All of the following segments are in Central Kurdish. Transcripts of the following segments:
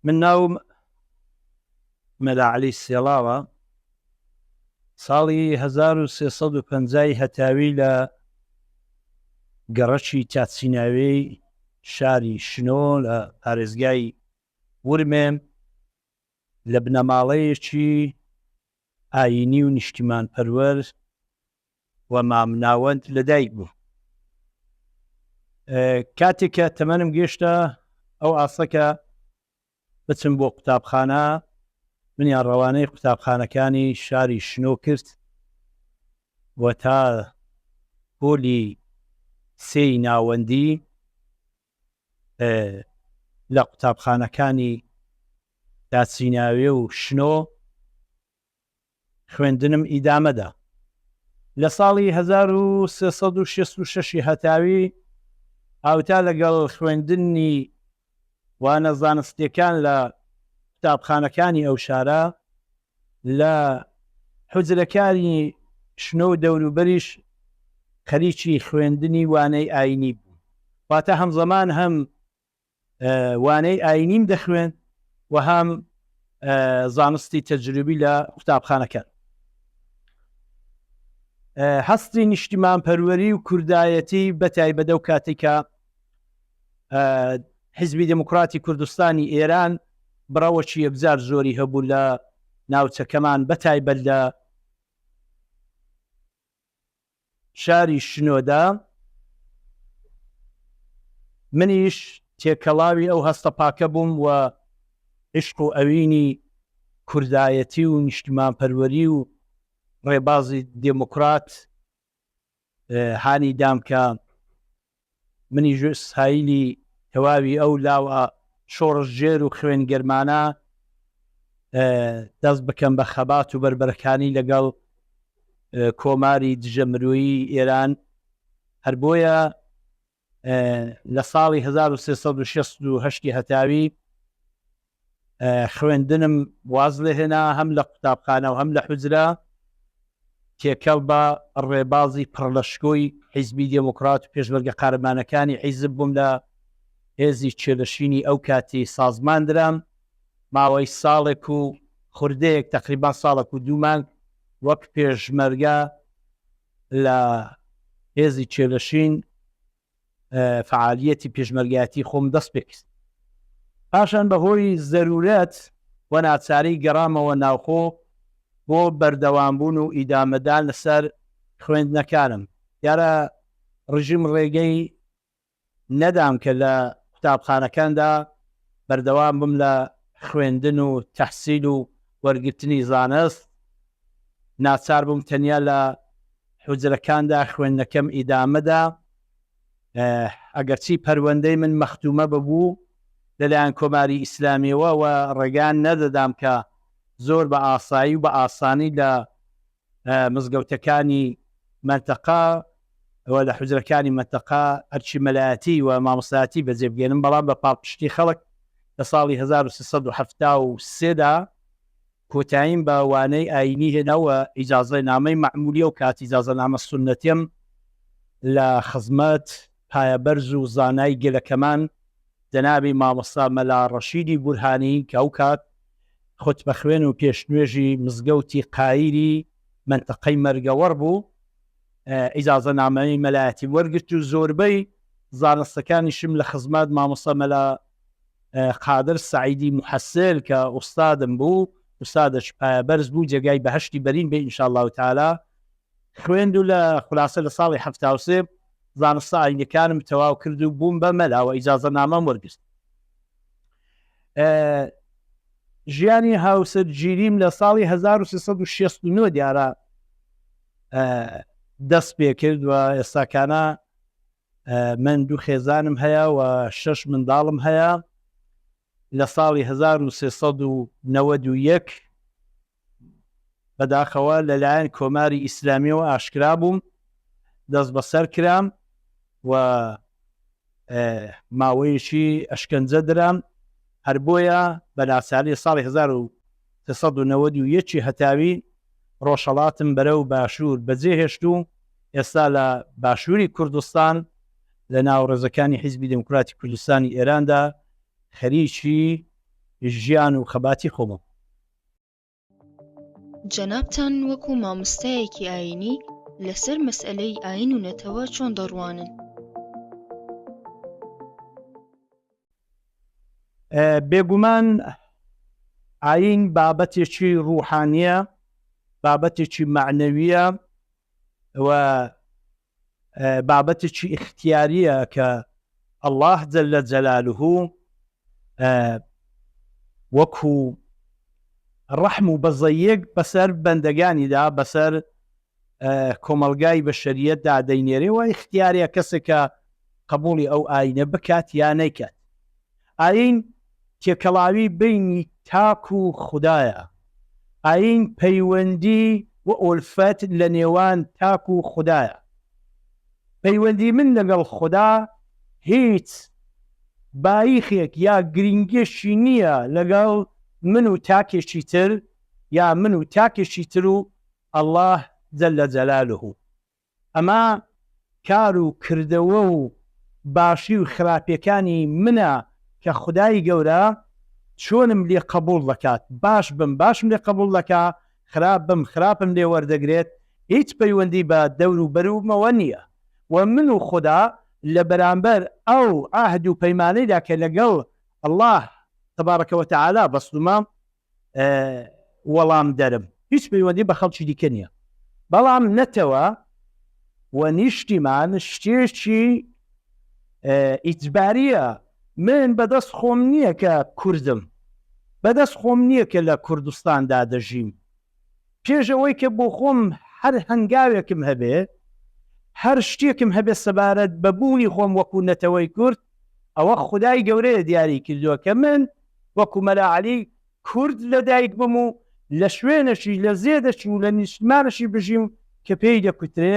من ناوم مەلا عەلی سێڵاوە، ساڵی 1350 ی هەتاوی لە گەڕەکی تاچیناوێی شاری شنۆ لە پارێزگای ورمێ لە بنەماڵەیەکی ئایینی و نیشتیمانپەروەر و مامناوەند لەدایک بوو. کاتێک کە تەمەنم گەشتە ئەو ئاستە کە بچم بۆ قوتابخانە، منیان ڕەوانەی قوتابخانەکانی شاری شنۆ کرد و تا پۆلی سێی ناوەندی لە قوتابخانەکانی داچیناوێ و شنۆ خوێندنم ئیدامەدا. لە ساڵی 1366 هەتاوی هاوتا لەگەڵ خوێندنی وانە زانستیەکان لە قوتابخانەکانی ئەو شارە، لە حوجرەکانی شنۆ و دەوروبەریش خەریکی خوێندنی وانەی ئایینی بووم. واتە هەمزەمان هەم وانەی ئایینیم دەخوێند و هەم زانستی تەجروبی لە قوتابخانەکان. هەستی نیشتیمانپەروەری و کوردایەتی بە تایبەت ئەو کاتێک کە حیزبی دێموکراتی کوردستانی ئێران بڕەوەکی یەکجار زۆری هەبوو لە ناوچەکەمان بە تایبەت لە شاری شنۆدا، منیش تێکەڵاوی ئەو هەستە پاکە بووم و عیشق و ئەوینی کوردایەتی و نیشتیمانپەروەری و ڕێبازی دێموکرات هانی دام کە منیش سایلی تەواوی ئەو لاوە شۆڕشگێر و خوێنگەرمانە دەست بکەم بە خەبات و بەربەرەکانی لەگەڵ کۆماری دژە مرۆیی ئێران. هەر بۆیە لە ساڵی 1368 هەتاوی خوێندنم واز لێهێنا، هەم لە قوتابخانە و هەم لە حوجرە، تێکەڵ بە ڕێبازی پڕ لە شکۆی حیزبی دێموکڕات و پێشمەرگە قارەمانەکانی حیزب بووم. لە هێزی چێلەشینی ئەو کاتی سازمان درام. ماوەی ساڵێک و خوردەیەک، تەقریبان ساڵێک و دوو مانگ وەک پێشمەرگە لە هێزی چێلەشین فەعالیەتی پێشمەرگایەتی خۆم دەست پێکرد. پاشان بە هۆی زەرورەت و ناچاری گەڕامەوە ناوخۆ بۆ بەردەوامبوون و ئیدامەدان لەسەر خوێندنەکانم. دیارە ڕژیم ڕێگەی نەدام کە لە قوتابخانەکاندا بەردەوام بم لە خوێندن و تەحسیل و وەرگرتنی زانست، ناچار بووم تەنیا لە حوجرەکاندا خوێندنەکەم ئیدامەدا. ئەگەرچی پەروەندەی من مەختومە ببوو لەلایەن کۆماری ئیسلامیەوە و ڕێگەیان نەدەدام کە زۆر بە ئاسایی و بە ئاسانی لە مزگەوتەکانی مەنتەقە و لە حوجرەکانی مەنتەقە ئەرکی مەلایەتی و مامۆستایەتی بەجێ بگەێنم، بەڵام بە پاڵپشتی خەڵک لە ساڵی 1373 دا کۆتاییم بە وانەی ئایینی هێنا و ئیجازەنامەی مەعمولی ئەو کات ئیجازەنامە سوننەتیم لە خزمەت پایەبەرز و زانای گەلەکەمان جەنابی مامۆستا مەلا ڕەشیدی بورهانی کە ئەو کات خوتبەخوێن و پێشنوێژی مزگەوتی قایری مەنتەقەی مەرگەوەڕ بوو ئیجازەنامەی مەلایەتیم وەرگرت و زۆربەی زانستەکانیشم لە خزمەت مامۆستا مەلا قادر سەعیدی موحەسل کە ئوستادم بوو، ئوستادێکی پایەبەرز بوو، جێگای بەهەشتی بەرین بێ ان شاء اللە تعالی، خوێند و لە خولاسە لە ساڵی 73 زانستە ئاینیەکانم تەواو کرد و بووم بە مەلا و ئیجازەنامەم وەرگرت. ژیانی هاوسەرگیریم لە ساڵی 1369 دیارە دەست پێ کرد و ئێستاکانە من دوو خێزانم هەیە و شەش منداڵم هەیە. لە ساڵی 1391 بەداخەوە لەلایەن کۆماری ئیسلامیەوە ئاشکرا بووم، دەست بەسەر کرام و ماوەیەکی ئەشکەنجە درام. هەر بۆیە بە ناچاری ساڵی 1391 هەتاوی ڕۆژهەڵاتم بەرەو باشوور بەجێهێشت و ئێستا لە باشووری کوردستان لە ناو ڕێزەکانی حیزبی دێموکراتی کوردستانی ئێراندا خەریکی. ژیان و خەباتی خۆمە. جەنابتان وەکو مامۆستایەکی ئایینی لەسەر مەسئەلەی ئایین و نەتەوە چۆن دەڕوانن؟ بێگومان ئایین بابەتێکی ڕوحانیە، بابەتێکی مەعنەویە و بابەتێکی ئیختیاریە کە اللە جل جلالە وەکو ڕەحم و بەزەیەک بەسەر بەندەگانیدا بەسەر کۆمەڵگای بەشەریەتدا دەینێرێ و ئیختیارە کەسێکە قبوڵی ئەو ئاینە بکات یا نیکات. ئاین تێکەڵاوی بەینی تاک و خودایە. ئاین پەیوەندی و ئۆلفەت لە نێوان تاک و خودایە. پەیوەندی من لەگەڵ خودا هیچ باییخێک یا گرینگیەکی نییە لەگەڵ من و تاکێکی تر یا من و تاکێکی تر و اللە جل جلالە. ئەمە کار و کردەوە و باشی و خراپیەکانی منە کە خودای گەورە چۆنم لێ قبوڵ دەکات، باش بم باشم لێ قبوڵ دەکا، خراپ بم خراپم لێ وەردەگرێت، هیچ پەیوەندی بە دەور و بەرومەوە نیە و من و خودا لە بەرامبەر ئەو عەهد و پەیمانەیدا کە لەگەڵ اللە تبارک وتعالی بەستومە وەڵامدەرم هیچ پەیوەندی بە خەڵکی دیکە نییە بەڵام نەتەوە و نیشتیمان شتێکی ئیجباریە من بەدەست خۆم نییە کە کوردم بەدەست خۆم نییە کە لە کوردستاندا دەژیم پێش ئەوەی کە بۆ خۆم هەر هەنگاوێکم هەبێ، هەر شتێکم هەبێ سەبارەت بە بوونی خۆم وەکوو نەتەوەی کورد، ئەوە خودای گەورەیە دیاری کردووە کە من وەکوو مەلا عەلی کورد لە دایک بم و لە شوێنەکی لە زێدەکی و لە نیشتمانەکی بژیم کە پێی دەکوترێ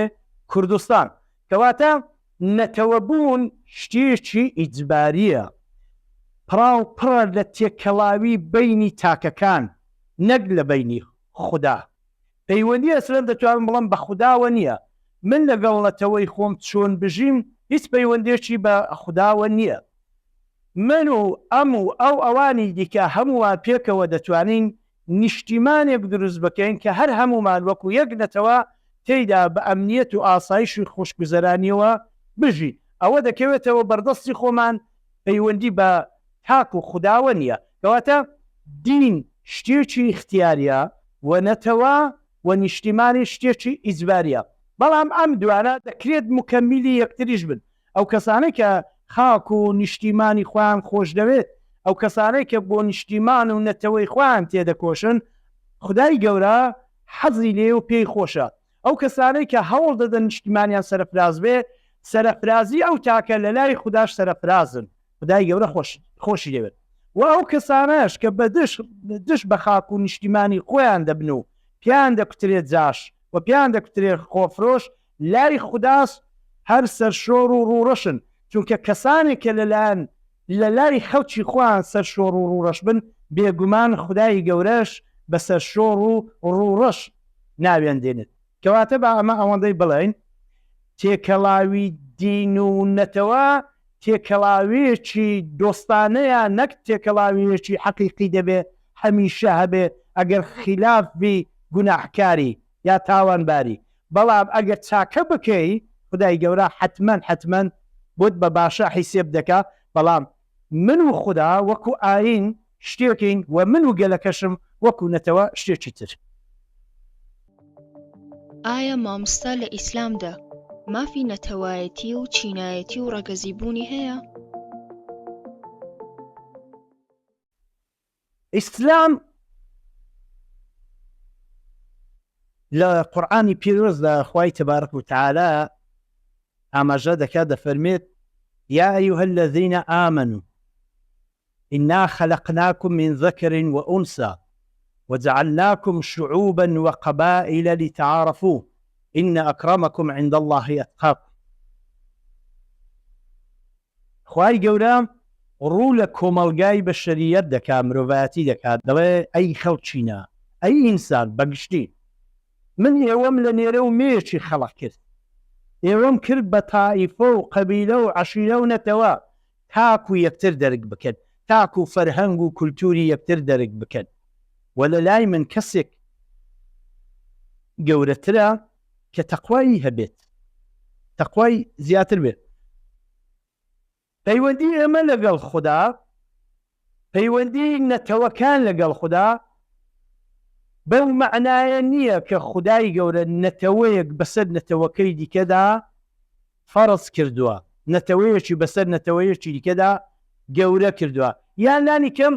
کوردستان. کەواتە نەتەوەبوون شتێکی ئیجبارییە، پڕاوپڕە لە تێکەڵاوی بەینی تاکەکان نەک لە بەینی خودا. پەیوەندی ئەسلەن دەتوانم بڵێم بە خوداوە نییە. من لەگەڵ نەتەوەی خۆم چۆن بژیم هیچ پەیوەندییەکی بە خوداوە نییە. من و ئەم و ئەو ئەوانی دیکە هەموومان پێکەوە دەتوانین نیشتیمانێک دروست بکەین کە هەر هەموومان وەکو یەک نەتەوە تێیدا بە ئەمنیەت و ئاسایش و خۆشگوزەرانیەوە بژین. ئەوە دەکەوێتەوە بەردەستی خۆمان، پەیوەندی بە تاک و خوداوە نیە. کەواتە دین شتێکی ئیختیاریە و نەتەوە و نیشتیمانیش شتێکی ئیجباریە. بەڵام ئەم دوانە دەکرێت موکەمیلی یەکتریش بن. ئەو کەسانەی کە خاک و نیشتیمانی خۆیان خۆشدەوێت، ئەو کەسانەی کە بۆ نیشتیمان و نەتەوەی خۆیان تێدەکۆشن، خودای گەورە حەزی لێیە و پێی خۆشە. ئەو کەسانەی کە هەوڵ دەدەن نیشتیمانیان سەرفراز بێ، سەرفرازی ئەو تاکە لە لای خوداش سەرفرازن، خودای گەورە خۆش خۆشی دەوێت. وە ئەو کەسانەش کە بە دژ دژ بە خاک و نیشتیمانی خۆیان دەبن و پێیان دەکوترێ جاش و پێیان دەکوترێ خۆفرۆش، لای خوداس هەر سەرشۆڕ و ڕووڕەشن، چونکە کەسانێک کە لەلایەن لە لای خەڵکی خۆیان سەرشۆڕ و ڕووڕەش بن، بێگومان خودای گەورەش بە سەرشۆڕ و ڕووڕەش ناویان دێنێت. کەواتە با ئەمە ئەوەندەی بڵێین، تێکەڵاوی دین و نەتەوە تێکەڵاوییەکی دۆستانەیە نەک تێکەڵاوییەکی حەقیقی دەبێ هەمیشە هەبێ، ئەگەر خیلاف بی گوناحکاری یا تاوانباری، بەڵام ئەگەر چاکە بکەی خودای گەورە حەتمەن حەتمەن بۆت بە باشە حیسێب دەکا، بەڵام من و خودا وەکو ئایین شتێکین و من و گەلەکەشم وەکو نەتەوە شتێکی تر. ئایا مامۆستا لە ئیسلامدا مافی نەتەوایەتی و چینایەتی و ڕەگەزی بوونی هەیە؟ ئیسلام لە قورئانی پیرۆزدا خوای تبارک و تعالی ئاماژە دەکات دەفەرمێت یا أيها الذين آمنوا إنا خلقناكم من ذكر وأنثى وجعلناكم شعوبا وقبائل لتعارفوا إن أكرمكم عند الله أتقاكم خوای گەورە ڕوو لە کۆمەڵگای بەشەریەت دەکا، مرۆڤایەتی دەکات، دەڵێ ئەی خەڵکینە، ئەی ئینسان بە گشتی، من ئێوەم لە نێرە و مێیەکی خەڵق کرد، ئێوەم کرد بە تائیفە و قەبیلە و عەشیرە و نەتەوە تاکو یەکتر دەرک بکەن. تاکو فەرهەنگ و کولتووری یەکتر دەرک بکەن و لە لای من کەسێک گەورەترە کە تەقوای هەبێت، تەقوای زیاتر بێت. پەیوەندی ئێمە لەگەڵ خودا، پەیوەندی نەتەوەکان لەگەڵ خودا بەو مەعنایە نییە کە خودای گەورە نەتەوەیەک بەسەر نەتەوەکەی دیکەدا فەرز کردووە، نەتەوەیەکی بەسەر نەتەوەیەکی دیکەدا گەورە کردووە، یان لانی کەم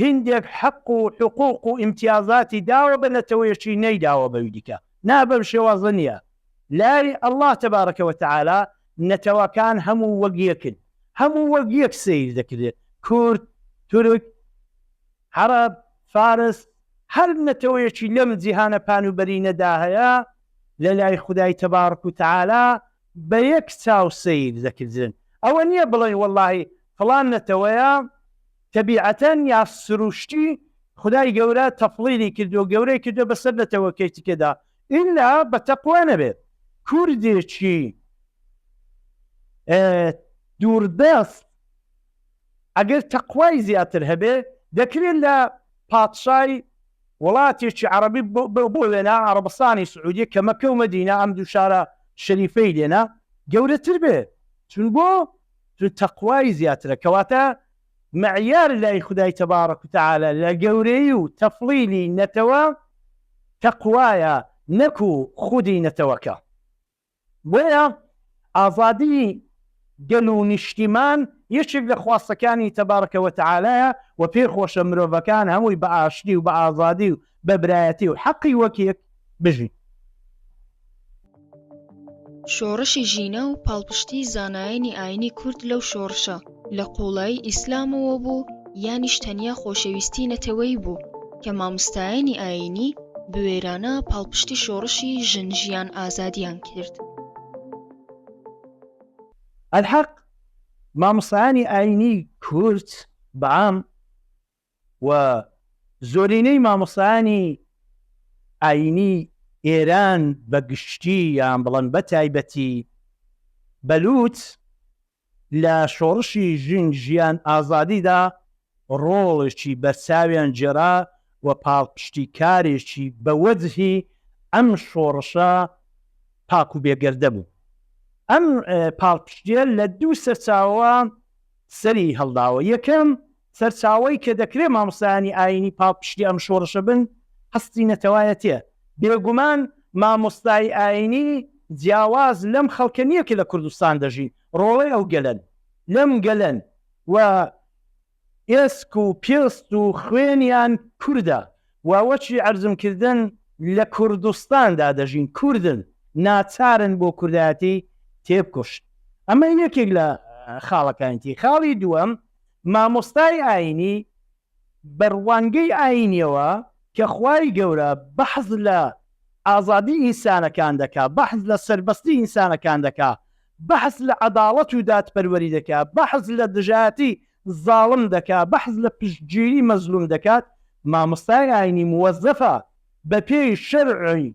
هیندێک حەق و حقوق و ئیمتیازاتی داوە بە نەتەوەیەکی نەیداوە بەوی دیکە، نا بەم شێوازە نییە، لای اللە تبارک و تعالی نەتەوەکان هەموو وەک یەکن، هەموو وەک یەک سەیر دەکرێت، کورد، تورک، عەرەب، فارس، هەر نەتەوەیەکی لەم جیهانە پانوبەرینەدا هەیە لە لای خودای تبارک و تعالی بە یەک چاو سەیر دەکردرێن، ئەوە نییە بڵێین وەڵاهی فڵان نەتەوەیە تەبیعەتەن یا سروشتی خودای گەورە تەفڵیلی کردووە گەورەی کردووە بەسەر نەتەوەکەی تکەدا ئیلا بە تەقوا نەبێت کوردێکی دووردەست ئەگەر تەقوای زیاتر هەبێ دەکرێت لە پادشای وڵاتێکی عەڕەبی بۆ وێنە عەڕەبستانی سعودیە کە مەکە و مەدینە ئەم دوو شارە شەریفەی لێنە گەورەتر بێ چون بۆ چون تەقوای زیاترە کەواتە معیار لای خودای تبارک و تعالی لە گەورەی و تەفڵیلی نەتەوە تەقوایە نەکو خودی نەتەوەکە. بۆیە ئازادی گەل و نیشتیمان یەکێک لە خواستەکانی تبارک و تعالیە و پێی خۆشە مرۆڤەکان هەمووی بە ئاشتی و بە ئازادی و بە برایەتی و حەقی وەک یەک بژین. شۆڕشی ژینا و پاڵپشتی زانایانی ئاینی کورد لەو شۆڕشە لە قووڵایی ئیسلامەوە بوو یانیش تەنیا خۆشەویستی نەتەوەیی بوو کە ماموستایانی ئایینی بوێرانە پاڵپشتی شۆڕشی ژن ژیان ئازادیان کرد. ئەلحەق مامۆستایانی ئایینی کورد بە عام و زۆرینەی مامۆستایانی ئایینی ئێران بە گشتی یان بڵێن بە تایبەتی بەلووچ لە شۆڕشی ژن ژیان ئازادیدا ڕۆڵێکی بەرچاویان گێڕا و پاڵپشتیکارێکی بە وەجهی ئەم شۆڕشە پاک و بێگەردە بوو. ئەم پاڵپشتیە لە دوو سەرچاوەوە سەری هەڵداوە، یەکەم سەرچاوەی کە دەکرێ مامۆستایانی ئایینی پاڵپشتی ئەم شۆڕشە بن هەستی نەتەوایەتیە، بێگومان مامۆستای ئایینی جیاواز لەم خەڵکە نییە کە لە کوردستان دەژین، ڕۆڵەی ئەو گەلەن، لەم گەلەن و ئێسک و پێست و خوێنیان کوردە و وەکی عەرزم کردن لە کوردستاندا دەژین، کوردن، ناچارن بۆ کوردایەتی تێبکۆشن. ئەمە یەکێک لە خاڵەکانیتی. خاڵی دووەم، مامۆستای ئایینی بە ڕوانگەی ئایینیەوە کە خوای گەورە بەحس لە ئازادی ئینسانەکان دەکا، بەحس لە سەربەستی ئینسانەکان دەکا، بەحس لە عەداڵەت و دادپەروەری دەکا، بەحس لە دژایەتی زاڵم دەکا، بەحس لە پشتگیری مەزلوم دەکات، مامۆستای ئایینی موەزەفە بە پێی شەرعی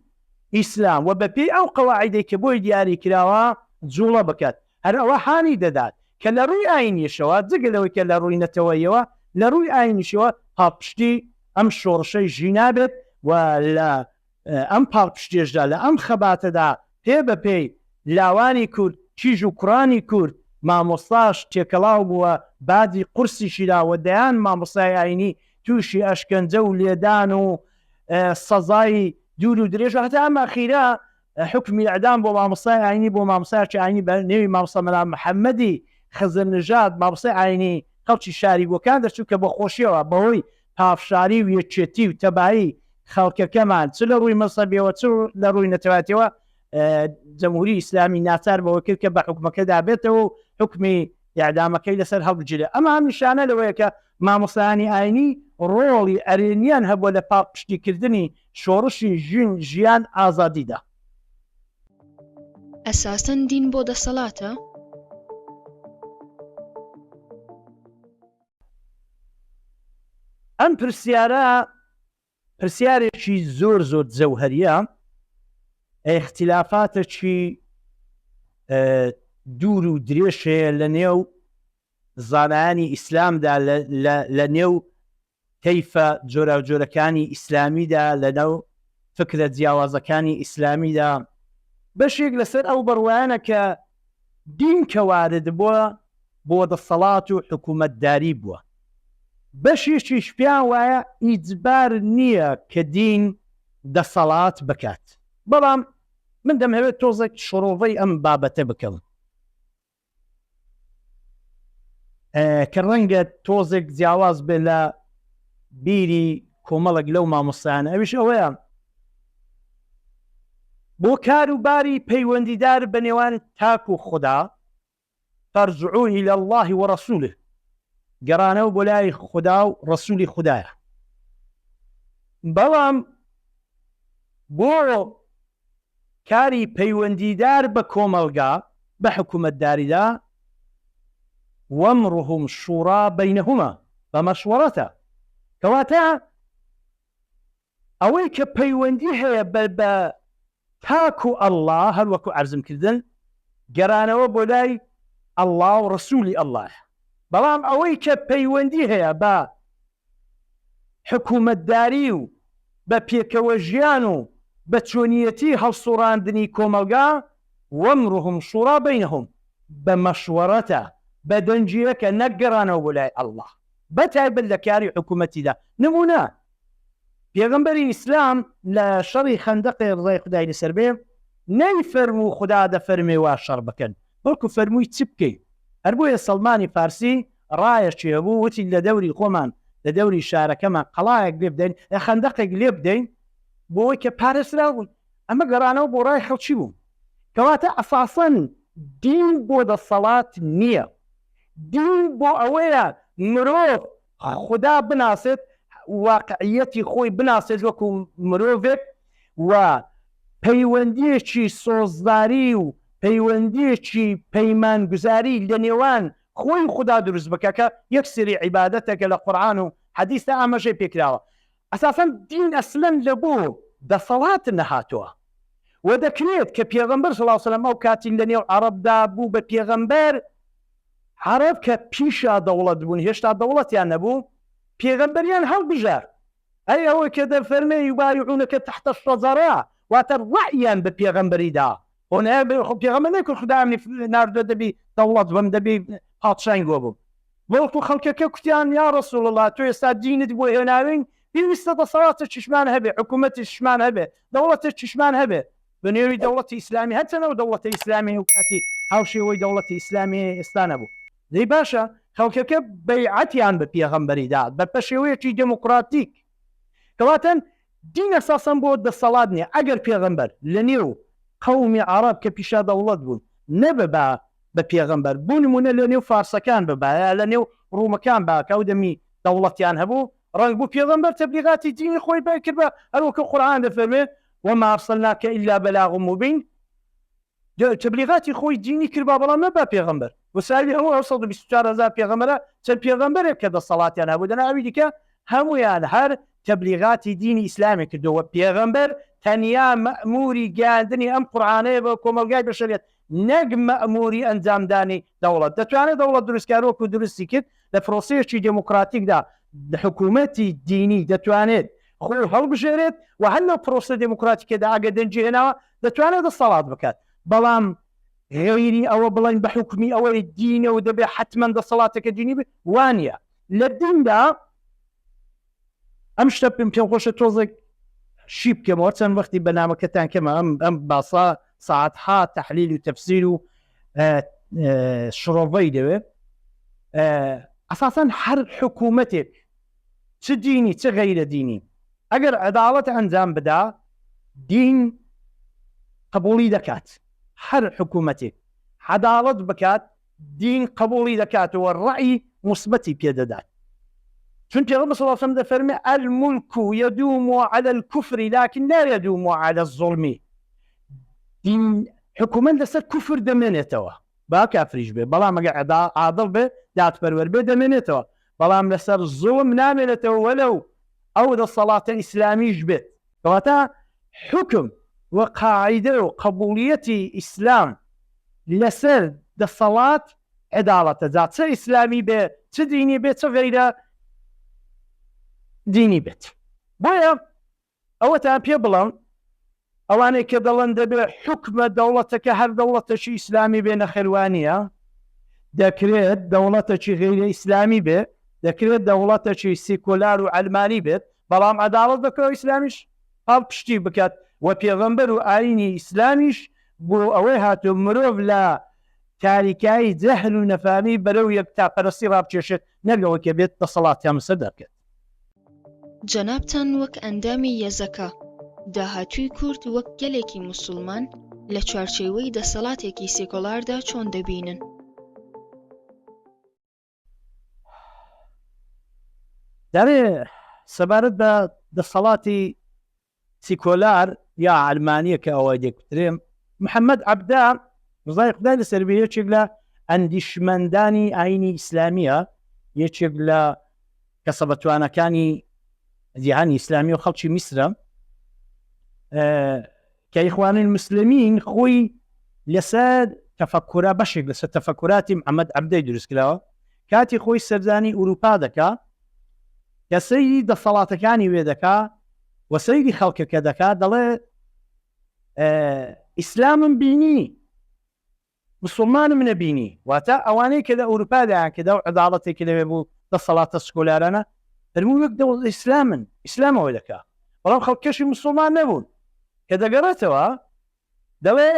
ئیسلام و بە پێی ئەو قەواعیدەی کە بۆی دیاری کراوە جوڵە بکات. هەر ئەوە هانی دەدات کە لە ڕووی ئایینیشەوە جگە لەوەی کە لە ڕووی نەتەوەییەوە لە ڕووی ئایینیشەوە پاڵپشتی ئەم شۆڕشەی ژینا بێت و لە ئەم پاڵپشتیەشدا لە ئەم خەباتەدا پێ بە پێی لاوانی کورد، کیژ و کوڕانی کورد، مامۆستاش تێکەڵاو بووە، باجی قورسیشی دا و دەیان مامۆستای ئایینی تووشی ئەشکەنجە و لێدان و سەزای دوور و درێژ و هەتا ئەم ئەخیرە حوکمی ئیعدام بۆ مامۆستای ئاینی بۆ مامۆستایەکی ئاینی بە نێوی مامۆستا مەلا محەممەدی خزرنژاد مامۆستای ئاینی خەڵکی شاری بۆکان دەرچوو کە بە خۆشیەوە بەهۆی پافشاری و یەکێتی و تەبایی خەڵکەکەمان چ لە ڕووی مەزهەبیەوە چ لە ڕووی نەتەوایەتیەوە جمهوری ئیسلامی ناچار بەوە کرد کە بە حوکمەکەدا بێتەوە و حوکمی ئیعدامەکەی لەسەر هەڵبگیرێت. ئەمە هەم نیشانە لەوەیە کە مامۆستایانی ئاینی ڕۆڵی ئەرێنیان هەبووە لە پاڵپشتیکردنی شۆڕشی ژن، ژیان، ئازادیدا. ئەساسەن دین بۆ دەسەڵاتە؟ ئەم پرسیارە پرسیارێکی زۆر زۆر جەوهەریە، ئیختیلافاتەکی دوور و درێژ هەیە لە نێو. زانایانی ئیسلامدا لە نێو تەیفە جۆراوجۆرەکانی ئیسلامیدا، لەناو فکرە جیاوازەکانی ئیسلامیدا، بەشێک لەسەر ئەو بڕوایانە کە دین کە وارد بووە بۆ دەسەڵات و حکوومەتداری بووە، بەشێکیش پێیان وایە ئیجبار نییە کە دین دەسەڵات بکات. بەڵام من دەمهەوێت تۆزێک شڕۆڤەی ئەم بابەتە بکەم. کە ڕەنگە تۆزێک جیاواز بێ لە بیری کۆمەڵێک لەو مامۆستایانە ئەویش ئەوەیە بۆ کار و باری پەیوەندیدار بە نێوان تاک و خوددا فارجعوا إلى الله ورسوله گەڕانەوە بۆ لای خودا و ڕەسولی خودایە بەڵام بۆ کاری پەیوەندیدار بە کۆمەڵگا بە حکومەتداریدا، وامرهم شورا بینهما، بە مەشوەرەتە، کەواتە ئەوەی کە پەیوەندی هەیە بە بە تاک و اللە هەر وەکو عەرزم کردن گەرانەوە بۆ لای اللە و ڕەسولی اللەیە، بەڵام ئەوەی کە پەیوەندی هەیە بە حکومەتداری و بە پێکەوەژیان و بە چۆنیەتی هەڵسوڕاندنی کۆمەڵگا، وامرهم شورا بینهم، بە مەشوەرەتە، بە دەنگیەکە نەک گەڕانەوە بۆ لای اللە، بە تایبەت لە کاری حکومەتیدا، نمونە، پێغەمبەری ئیسلام لە شەڕی خەندەقێ ڕزای خودای لەسەر بێ نەیفەرموو خودا دەفەرمێ وا شەڕ بکەن، بەڵکو فەرمووی چ بکەین؟ هەر بۆیە سەڵمانی فارسی ڕایەکی هەبوو وتی لە دەوری خۆمان لە دەوری شارەکەمان قەڵایەک لێ بدەین یا خەندەقێک لێ بدەین بۆ ئەوەی کە پارێزراو بوون ئەمە گەڕانەوە بۆ ڕای خەڵکی بوو کەواتە ئەساسەن دین بۆ دەسەڵات نییە دین بۆ ئەوەیە مرۆڤ خودا بناسێت واقعیەتی خۆی بناسێت وەکو مرۆڤێک و پەیوەندییەکی سۆزداری و پەیوەندییەکی پەیمانگوزاری لە نێوان خۆی و خودا دروست بکا کە یەک سری عیبادەتە کە لە قورئان و حەدیسدا ئاماژەی پێکراوە. ئەساسەن دین ئەسلەن لە بۆ دەسەڵات نەهاتووە و دەکرێت کە پێغەمبەر صلی اللە علیە وسلم ئەو کاتی لە نێو عەڕەبدا بوو بە پێغەمبەر عەڕەب کە پیشا دەوڵەت بوون هێشتا دەوڵەتیان نەبوو پێغەمبەریان هەڵبژارد ئەی ئەوەی کە دەفەرمێ یبایعونک تحت الشجرە واتە ڕەئیان بە پێغەمبەری دا خۆ نایان بە خۆ پێغەمبەر نەیکرد خودا منی ناردووە دەبی دەوڵەت بم دەبی پادشای گۆ بم بەڵکو خەڵکەکە کوتیان یا رسول اللە تۆ ئێستا دینت بۆ هێناوین پێویستە دەسەڵاتێکیشمان هەبێ حکوومەتیشمان هەبێ دەوڵەتێکیشمان هەبێ بە نێوی دەوڵەتی ئیسلامی هەرچەند ئەو دەوڵەتە ئیسلامی ئەو کاتی هاوشێوەی دەوڵەتی ئیسلامی ئێستا نەبوو دەی باشە خەڵکەکە بەیعەتیان بە پێغەمبەری دا بە پەشێوەیەکی دێموکڕاتیک کەواتەن دین ئەساسەن بۆ دەسەڵات نیە ئەگەر پێغەمبەر لە نێو قەومی عەڕەب کە پیشا دەوڵەت بوون نەببا بە پێغەمبەر بۆ نمونە لە نێو فارسەکان ببا یا لە نێو ڕوومەکان با کە ئەو دەمی دەوڵەتیان هەبوو ڕەنگ بوو پێغەمبەر تەبلیغاتی دینی خۆی بکردبا هەروەکو قورئان دەفەرموێ وما ارسلناک الا بلاغ مبین تەبلیغاتی خۆی دینی کردبا بەڵام نەبا پێغەمبەر وساوی هەموو ئەو 124 هەزار پێغەمبەرە چەند پێغەمبەرێک کە دەسەڵاتیان هەبوو دەنا ئەوی دیکە هەموویان هەر تەبلیغاتی دینی ئیسلامی کردەوە پێغەمبەر تەنیا مەئموری گەیاندنی ئەم قورئانەیە بە کۆمەڵگای بەشەریەت نەک مەئموری ئەنجامدانی دەوڵەت دەتوانێت دەوڵەت دروستکار وەکو دروستی کرد لە پرۆسەیەکی دێموکراتیکدا حکوومەتی دینی دەتوانێت خۆی هەڵبژێرێت و هەر لەو پرۆسە دێموکراتیکەدا ئەگەر دەنگی هێناوە دەتوانێت دەسەڵات بکات بەڵام غەیری ئەوە بڵێن بە حوکمی ئەوەی دینە و دەبێ حەتمەن دەسەڵاتەکە دینی بێت وانییە لە دیندا ئەم شتە پێم پێم خۆشە تۆزێک شی بکەمەوە چەند وەختی بەنامەکەتان کەمە ئەم ئەم باسە ساعتها تحلیل و تەفسیر و شڕۆڤەی دەوێت ئەساسەن هەر حکوومەتێک چ دینی چ غەیرە دینی ئەگەر عەداڵەت ئەنجام بدا دین قبوڵی دەکات هەر حکوومەتێک عەداڵەت بکات دین قبوڵی دەکاتەوە ڕەئی موسبەتی پێ دەدات چون پێغەمبەر صلی اللە علیه و سلم دەفەرمێ الملک يدوم على الكفر لكن لا يدوم على الظلم دین حکوومەت لەسەر کوفر دەمێنێتەوە با کافریش بێ بەڵام ئەگەر عادڵ بێ دادپەروەر بێ دەمێنێتەوە بەڵام لەسەر زوڵم نامێنێتەوە وەلەو ئەو دەسەڵاتە ئیسلامیش بێت کەواتە حوکم و قاعیدە و قەبوڵیەتی ئیسلام لەسەر دەسەڵات. عەداڵەتە جا چ ئیسلامی بێ چ دینی بێ چ غەیرە دینی بێت. بۆیە ئەوەتان پێ بڵێم ئەوانەی کە دەڵێن دەبێ حوکمە دەوڵەتەکە هەر دەوڵەتەکی ئیسلامی بێ نەخێر وانییە دەکرێت دەوڵەتەکی غەیرە ئیسلامی بێ دەکرێت دەوڵەتەکی سیکۆلار و عەلمانی بێت بەڵام عەداڵەت بکە و ئیسلامیش پاڵپشتی بکات و پێغەمبەر و ئایینی ئیسلامیش بۆ ئەوەی هاتووە مرۆڤ لە تاریکایی جەهل و نەفامی بەرەو یەکتاپەرستی ڕابکێشێت نەک ئەوەی کە بێت دەسەڵاتیان بەسەردا بکات. جەنابتان وەک ئەندامی یەزەکە، داهاتووی کورد وەک گەلێکی موسوڵمان لە چوارچێوەی دەسەڵاتێکی سێکۆلاردا چۆن دەبینن؟ دەڵێ سەبارەت بە دەسەڵاتی سیکۆلار یا عەلمانیە کە ئەوە دەکوترێ محەممەد عەبدە ڕزای خودای لەسەر بێ یەکێک لە ئەندیشمەندانی ئاینی ئیسلامیە یەکێک لە کەسە بەتوانەکانی جیهانی ئیسلامی و خەڵکی میسرە کە ئیخوان المسلمین خۆی لەسەر تەفەکورا بەشێک لەسەر تەفەکوراتی محەممەد عەبدەی دروست کراوە کاتی خۆی سەردانی ئوروپا دەکا کە سەیری دەسەڵاتەکانی وێ دەکا و سەیری خەڵکەکە دەکا دەڵێ ئیسلامم بینی مسوڵمانم نەبینی، واتە ئەوانەی کە لە ئەوروپا دایان کردە و عەداڵەتێکی لەوێ بوو دەسەڵاتە سکۆلارانە فەرمووی وەک دەوڵەت ئیسلامن ئیسلام ئەوە دەکا بەڵام خەڵکەشی مسوڵمان نەبوون کە دەگەڕێتەوە دەڵێ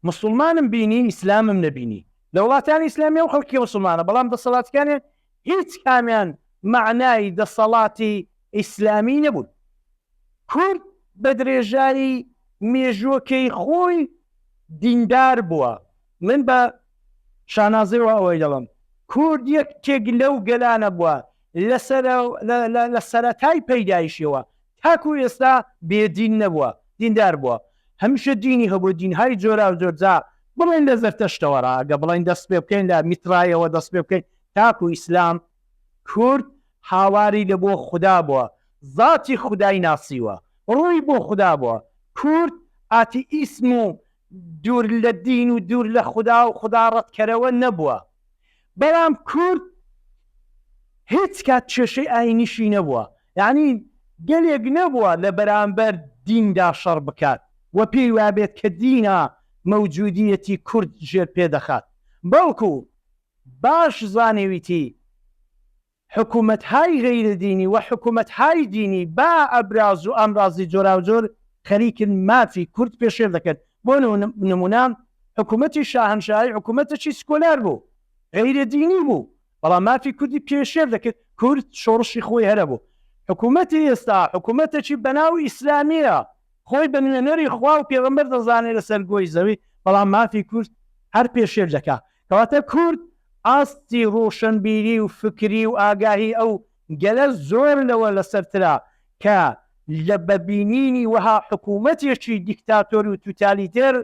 مسوڵمانم بینی ئیسلامم نەبینی لە وڵاتانی ئیسلامی ئەو خەڵکی مسوڵمانە بەڵام دەسەڵاتەکانیان هیچ کامیان مەعنای دەسەڵاتی ئیسلامی نەبوون کورد بە درێژایی مێژووەکەی خۆی دیندار بووە، من بە شانازیەوە ئەوەی دەڵێم کورد یەکێک لەو گەلانە بووە لە سەرەتای پەیدایشیەوە تاکو ئێستا بێ دین نەبووە، دیندار بووە، هەمیشە دینی هەبووە، دینهای جۆراوجۆر، جا بڵێن لە زەرتەشتەوە ڕا، گە بڵێن دەست پێ بکەین لە میترایەوە دەست پێ بکەین تاکو ئیسلام، کورد هاواری لە بۆ خودا بووە، زاتی خودای ناسیوە، ڕووی بۆ خودا بووە، کورد ئاتیئیسم و دوور لە دین و دوور لە خودا و خودا ڕەتکەرەوە نەبووە، بەڵام کورد هیچ کات کێشەی ئاینیشی نەبووە، یانی گەلێک نەبووە لە بەرامبەر دیندا شەڕ بکات و پێی وابێت کە دینە مەوجودیەتی کورد ژێر پێ دەخات، بەڵکو باش زانیویتی حکومەتهای غەیرە دینی و حکومەتهای دینی با ئەبراز و ئامرازی جۆراوجۆر خەریکن مافی کورد پێشێل دەکەن بۆ نمونە حکومەتی شاهەنشاهی حکومەتەکی سکۆلار بوو غەیرە دینی بوو بەڵام مافی کوردی پێشێل دەکرد کورد شۆڕشی خۆی هەرە بوو حکومەتی ئێستا حکومەتێکی بەناو ئیسلامیە خۆی بە نوێنەری خوا و پێغەمبەر دەزانێت لەسەر گۆی زەوی بەڵام مافی کورد هەر پێشێل دەکا کەواتە کورد ئاستی ڕۆشنبیری و فکری و ئاگاهی ئەو گەلە زۆر لەوە لەسەرترە کە لە بە بینینی وەها حکوومەتێکی دیکتاتۆر و توتالیتێر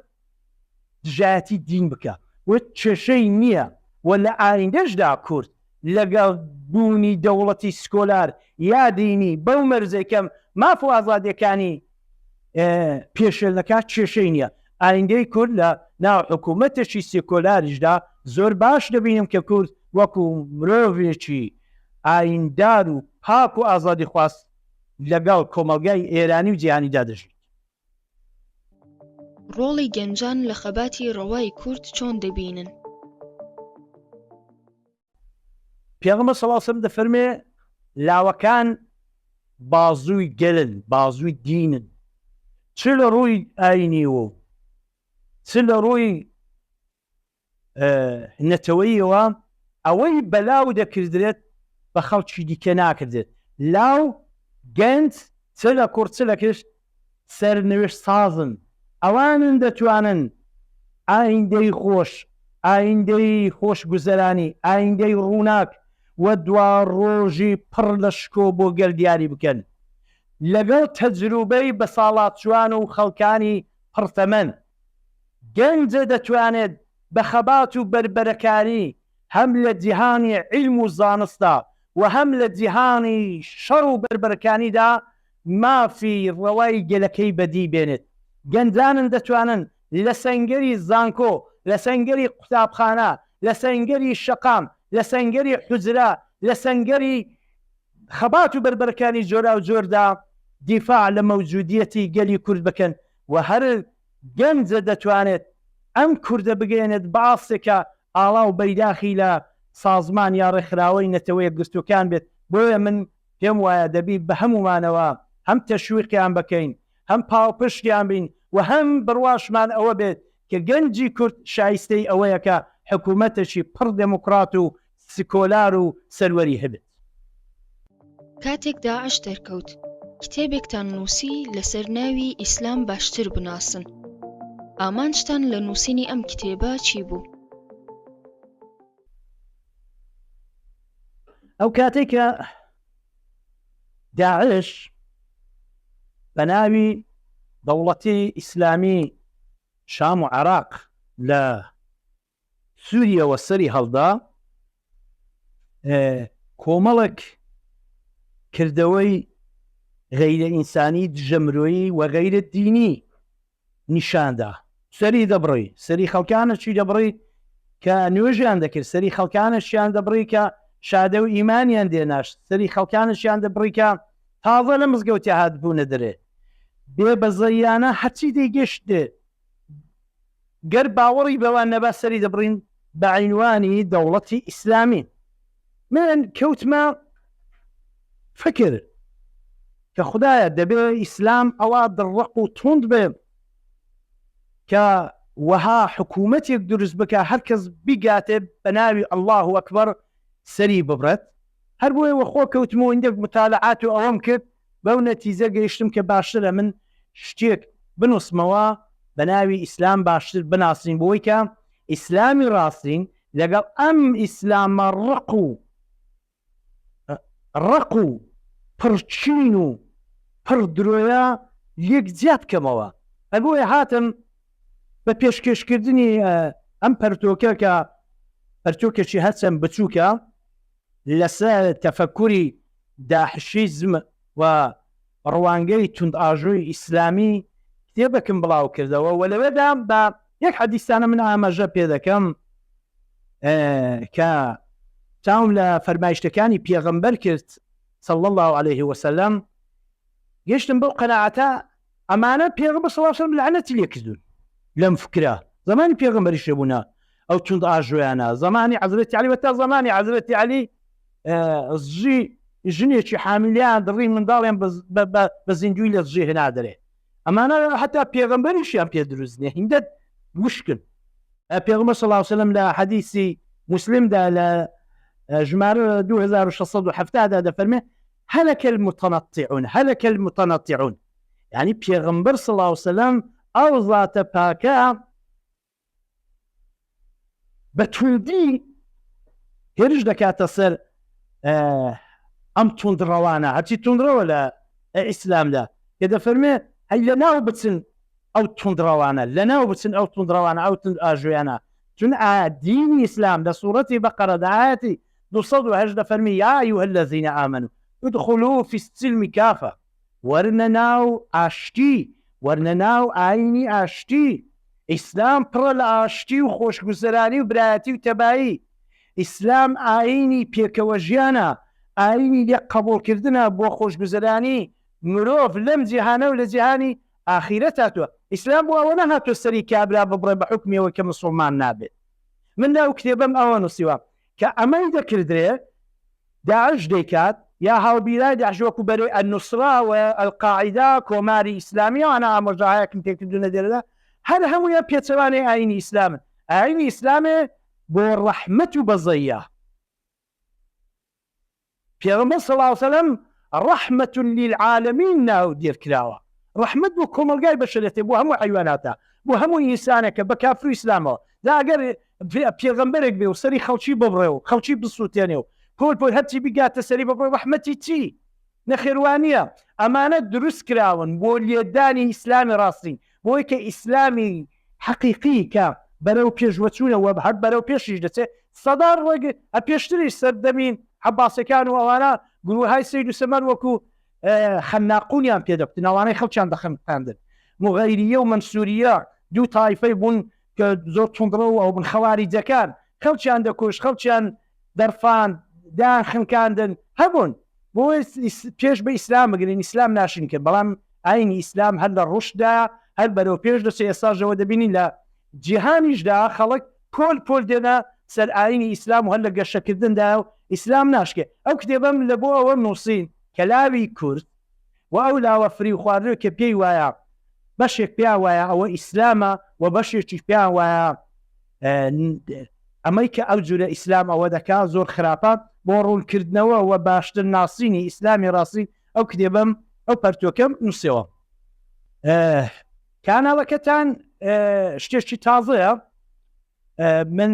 دژایەتی دین بکا و کێشەی نییە و لە ئایندەشدا کورد لەگەڵ بوونی دەوڵەتی سکۆلار یا دینی بەو مەرجەی کە ماف و ئازادیەکانی پێشێل نەکات کێشەی نییە. ئایندەی کورد لە ناو حکوومەتێکی سێکۆلاریشدا زۆر باش دەبینم کە کورد وەکوو مرۆڤێکی ئایندار و پاک و ئازادیخواز لەگەڵ کۆمەڵگای ئێرانی و جیهانیدا دەژیت. ڕۆڵی گەنجان لە خەباتی ڕەوای کورد چۆن دەبینن؟ پێغەمبەر صلی اللە علیە وسلم دەفەرمێ لاوەکان بازووی گەلن بازووی دینن چ لە ڕووی ئاینیەوە و چ لە ڕووی نەتەوەیەوە ئەوەی بەلاو دەکردرێت بە خەڵکی دیکە ناکردێت لاو گەنج چ لە کوڕ چ لە کچ سەرنوشت سازن، ئەوانن دەتوانن ئایندەی خۆش، ئایندەی خۆشگوزەرانی، ئایندەی ڕووناک و دواڕۆژی پڕ لە شکۆ بۆ گەل دیاری بکەن. لەگەڵ تەجروبەی بەساڵاچووان و خەڵکانی پڕتەمەن، گەنجە دەتوانێت بە خەبات و بەربەرەکانی هەم لە جیهانی عیلم و زانستدا و هەم لە جیهانی شەڕ و بەربەرەکانیدا مافی ڕەوای گەلەکەی بەدی بێنێت. گەنجانن دەتوانن لە سەنگەری زانکۆ، لە سەنگەری قوتابخانە، لە سەنگەری شەقام، لە سەنگەری حوجرە، لە سەنگەری خەبات و بەربەرەکانی جۆراوجۆردا دیفاع لە مەوجودیەتی گەلی کورد بکەن و هەر گەنجە دەتوانێت ئەم کوردە بگەیەنێت بە ئاستێک کە ئاڵا و بەیداخی لە سازمان یا ڕێکخراوەی نەتەوە یەکگرتووەکان بێت. بۆیە من پێم وایە دەبی بە هەموومانەوە هەم تەشویقیان بکەین، هەم پاڵپشتیان بین و هەم بڕواشمان ئەوە بێت کە گەنجی کورد شایستەی ئەوەیە کە حکوومەتێکی پڕ دێموکڕات و سکۆلار و سەروەری هەبێت. کاتێک داعش دەرکەوت، کتێبێکتان نووسی لەسەر ناوی ئیسلام باشتر بناسن. ئامانجتان لە نووسینی ئەم کتێبە چی بوو؟ ئەو کاتەی کە داعش بە ناوی دەوڵەتی ئیسلامی شام و عێراق لە سووریەوە سەری هەڵدا، کۆمەڵێک کردەوەی غەیرە ئینسانی، دژە مرۆیی و غەیرە دینی نیشاندا. سەری دەبڕی، سەری خەڵکانەکی دەبڕی کە نوێژیان دەکرد، سەری خەڵکانەشیان دەبڕی کە شادە و ئیمانیان دێناشت، سەری خەڵکانەشیان دەبڕی کە تازە لە مزگەوتیا هاتبوونە دەرێ. بێ بەزەییانە هەرچی دەیگەشت دێ. گەر باوەڕی بەوان نەبا سەری دەبڕین بە عینوانی دەوڵەتی ئیسلامی. من کەوتمە فکر کە خودایە دەبێ ئیسلام ئەوا دڕەق و توند بێ کە وەها حکوومەتێک دروست بکە هەر کەس بیگاتێ بە ناوی اللە اکبر سەری ببڕێت. هەر بۆیە وەخۆ کەوتم و هیندێک موتالعات و ئەوەم کرد بەو نەتیجە گەیشتم کە باشترە من شتێک بنووسمەوە بە ناوی ئیسلام باشتر بناسین بۆی کە ئیسلامی ڕاستین لەگەڵ ئەم ئیسلامە ڕق و ڕق و پڕ چین و پڕ درۆیە لێک جیا بکەمەوە. هەر بۆیە هاتم بە پێشکێشکردنی ئەم پەرتۆکە کە پەرتۆکێکی هەرچەند بچووکە لەسەر تەفەکوری داحشیزم و ڕوانگەی توندئاژۆی ئیسلامی کتێبێکم بڵاو کردەوە و لەوێدا بە یەک حەدیسانە من ئاماژە پێ دەکەم کە چاوم لە فەرمایشتەکانی پێغەمبەر کرد صلی الله علیه وسلم گەشتم بەو قەناعەتە ئەمانە پێغەمبەر صلی الله علیه وسلم لەعنەتی لێ کردوون لەم فکرە زمانی پێغەمبەریش هەبوونە ئەو توند ئاژۆیانە زمانی حەزرەتی عەلی وتا زمانی حەزرەتی عەلی زژی ژنێکی حامیلیان دڕی منداڵیان بە زیندوی لە زژی هێنا دەرێ ئەمانە حتا پێغەمبەریشیان پێ دروست نییە هیندە وشکن پێغەمبەر صلی الله علیه وسلم لە حەدیسی مسلمدا لە ژمارە 2670 دا دەفەرمێ هلك المتنطعون هلك المتنطعون یعنی پێغەمبەر صلی الله علیه وسلم ئەو زاتە پاکە بە توندی هێرش دەکاتە سەر ئەم توندڕەوانە هەرچی توندڕەوە لە ئیسلامدا کە دەفەرمێ هەی لە ناو بچن ئەو توندڕەوانە لە ناو بچن ئەو توندڕەوانە ئەو تند ئاژۆیانە چون دینی ئیسلام لە سوڕەتی بەقەرەدا ئایەتی 208 دەفەرمی یا أيها الذين آمنوا ادخلوا في السلم كافة وەرنە ناو ئاشتی، وەرنە ناو ئایینی ئاشتی. ئیسلام پڕە لە ئاشتی و خۆشگوزەرانی و برایەتی و تەبایی. ئیسلام ئایینی پێکەوەژیانە، ئایینی لێک قەبوڵکردنە بۆ خۆشگوزەرانی مرۆڤ لەم جیهانە و لە جیهانی ئاخیرەت هاتووە. ئیسلام بۆ ئەوە نەهاتووە سەری کابرا ببڕێ بە حوکمی ئەوەی کە مسوڵمان نابێت. من لەو کتێبەم ئەوە نووسیوە کە ئەمەی دەکردرێ داعش دەیکات یا هاوبیرای داعش وەکو بەرەی ئەلنوسرا و ئەلقاعیدە کۆماری ئیسلامی ئەوانە ئامۆژاهایەکم پێکردوونە لێرەدا هەر هەموویان پێچەوانەی ئایینی ئیسلامن ئایینی ئیسلامێ بۆ ڕەحمەت و بەزەیە پێغەمبەر صلی اللە علیە وسلم رحمە للعالمین ناودێر کراوە ڕەحمەت بۆ کۆمەڵگای بەشەرێتێ بۆ هەموو حەیواناتە بۆ هەموو ئینسانێکە بە کافر و ئیسلامەوە جا ئەگەر پێغەمبەرێک بێ و سەری خەڵکی ببڕێ و خەڵکی بسووتێنێ و پۆل پۆل هەرچی بگاتە سەری ببڕێ ڕەحمەتی چی نەخێر وانییە ئەمانە دروست کراون بۆ لێدانی ئیسلامی ڕاستین بۆی کە ئیسلامی حەقیقی کە بەرەو پێشوەچوونە و هەر بەرەو پێشیش دەچێت سەدان ڕێگ پێشتریش سەردەمی عەباسەکان و ئەوانە گروهای سەید و سەمەر وەکو خەناقونیان پێ دەکوتن ئەوانەی خەڵکیان دەخنقاندن موغەیریە و مەنسوریە دوو تایفەی بوون کە زۆر توندڕەو ئەو بن خەواریجەکان. خەڵکیان دەکوشت، خەڵکیان دەڕفاند، دایان خنکاندن، هەبوون. بۆ پێش بە ئیسلام بگرین، ئیسلام ناشرین کرد، بەڵام ئاینی ئیسلام هەر لە ڕوشدایە، هەر بەرەو پێش دەچێت، ئێستاش ئەوە دەبینین لە جیهانیشدا خەڵک پۆل پۆل دێنە سەر ئاینی ئیسلام و هەر لە گەشەکردندایە و ئیسلام ناشکێ. ئەو کتێبەم لە بۆ ئەوە نووسین کە لاوی کورد و ئەو لاوە فریوخواردووە کە پێی وایە بەشێک پێیان وایە ئەوە ئیسلامە و بەشێکیش پێیان وایە ئەمەی کە ئەو جورە ئیسلام ئەوە دەکا زۆر خراپە، بۆ ڕوونکردنەوە و باشتر ناسینی ئیسلامی ڕاستی ئەو کتێبەم ئەو پەرتۆکەم نووسیەوە. کاناڵەکەتان شتێکی تازەیە من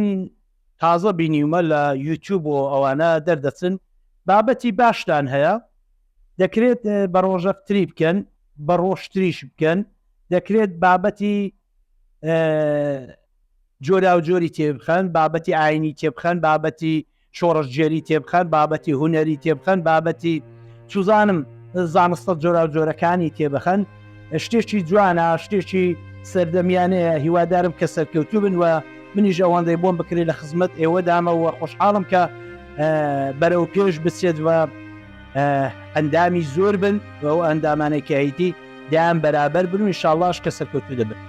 تازە بینیومە لە یوتیوب و ئەوانە دەردەچن بابەتی باشتان هەیە دەکرێت بە ڕۆژەفتری بکەن بە ڕۆژتریش بکەن دەکرێت بابەتی جۆراوجۆری تێبخەن، بابەتی ئاینی تێبخەن، بابەتی شۆڕشگێری تێبخەن، بابەتی هونەری تێبخەن، بابەتی چوزانم زانستە جۆراوجۆرەکانی تێبخەن، شتێکی جوانە، شتێکی سەردەمیانەیە، هیوادارم کە سەرکەوتوو بن و منیش ئەوەندەی بۆم بکرێت لە خزمەت ئێوەدامە و خۆشحاڵم کە بەرەو پێش بچێت و ئەندامی زۆر بن و ئەو ئەندامانەی کە هەیتی دایان بەرابەر بن و ئینشاڵڵاش کە سەرکەوتوو دەبن.